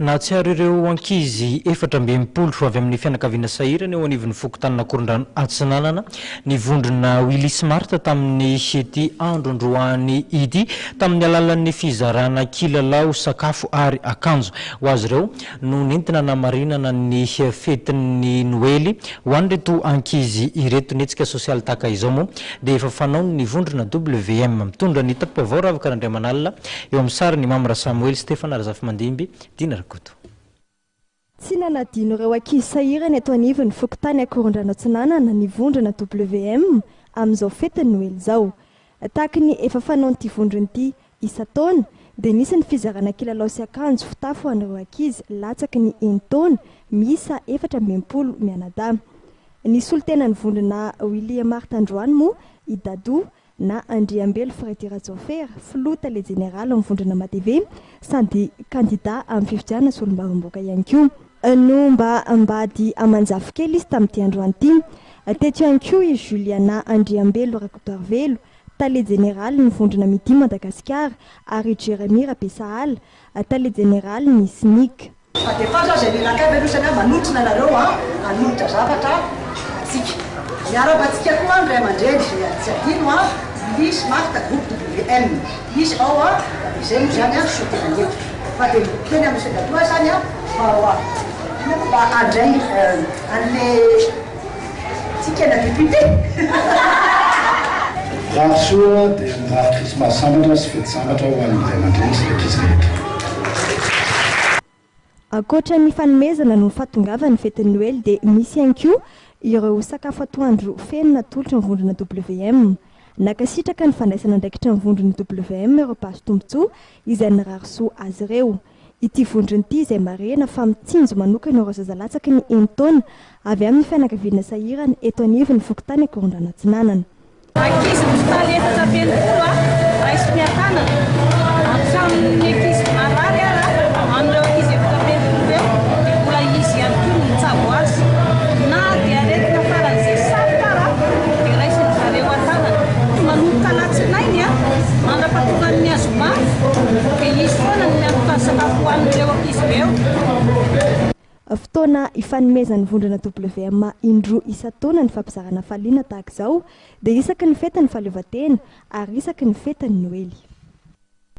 Nahatsiaro ireo ankizy 64 avy amin'ny fianakaviana sahirana eo anivon'ny fokontanin'Ankorondrano Atsinanana ny vondrona Willy Smart tamin'ny ity andro androany ity tamin'ny alalan'ny fizarana kilalao, sakafo ary akanjo ho azy ireo no nentina namarinana ny fetin'ny Noely ho an'ireto ankizy ireto. Ny hetsika sosialy tahaka izao moa dia efa fanaon'ny vondrona WM. Mitondra ny tati-baovao Ravaka Randriamanalina eo amin'ny sarin'i Mamy Rasamoely, Stefana Razafimandimby, Dina Rakoto. Tsy nanadino ireo ankizy sahirana eto anivon'ny fokontany Ankorondrano Atsinanana ny vondrona WM amin'izao fetin'ny Noely izao. Tahaka ny efa fanaon'ity vondrona ity isan-taona dia nisy ny fizarana kilalao sy akanjo fitafy ho an'ireo ankizy latsaky ny enin-taona miisa 64 mianadahy. Ny solontenan'ny vondrona Willy Marthe androany moa i Dadou na Andriambelo Freddy Rajaofera, filoha tale jeneraly amin'ny vondrona Matv sady kandida amin'ny fifidianana solombavambahoaka ihany koa. No mba mbady aman-jafikely izy tamin'ity androany ity. Teto ihany koa i Juliana Andriambelo Rakotoarivelo, tale jeneralin'ny vondrona Midi Madagasikara ary i Jeremie Rabesahala, tale jeneralin'ny Snic. Fa dia fantatra izay mianakavy aloha isany manotrona anareo an, hanolotra zavatra antsika. Miarahaba antsika koa ny ray aman-dreny izay tsy adino an, Willy sy Marthe groupe WM. Izy ao an, dia izay moa izany an, soa tena ny eto. Fa dia miteny amin'i Monsieur Dadou aho izany an, mba ho avy, mba handray an'le. Tsika na député. Mirary soa dia mirary krismasy sambatra sy fety sambatra ho an'ny ray aman-dreny sy ny ankizy rehetra. Ankoatra ny fanomezana noho ny fahatongavan'ny fetin'ny Noely dia misy ihany koa ireo sakafo atoandro feno natolotry ny vondrona WM. Nankasitraka ny fandraisana andraikitra ny vondron'ny WM ireo mpahazo tombontsoa izay nirary soa azy ireo. Ity vondrona ity izay marihina fa mitsinjo manokana ireo zaza latsaky ny enin-taona avy amin'ny fianakaviana sahirana eto anivon'ny fokontany Ankorondrano Atsinanana. Ankizy mitotaly 64 raisiny an-tanana hatramin'ny ankizy marary ara amin'ireo ankizy 64 ireo dia mbola izy ihany koa no mitsabo azy na dia aretina faran'izay sarotra ara dia raisin-dry zareo an-tanana. Manomboka alatsinainy mandra-pahatongan'ny zoma dia izy foana no miantoka ny sakafo hohanin'ireo ankizy ireo. Fotoana ifanomezan'ny vondrona WMA indroa isan-taona ny fampizarana hafaliana tahaka izao dia isaky ny fetin'ny fahaleovantena ary isaky ny fetin'ny Noely.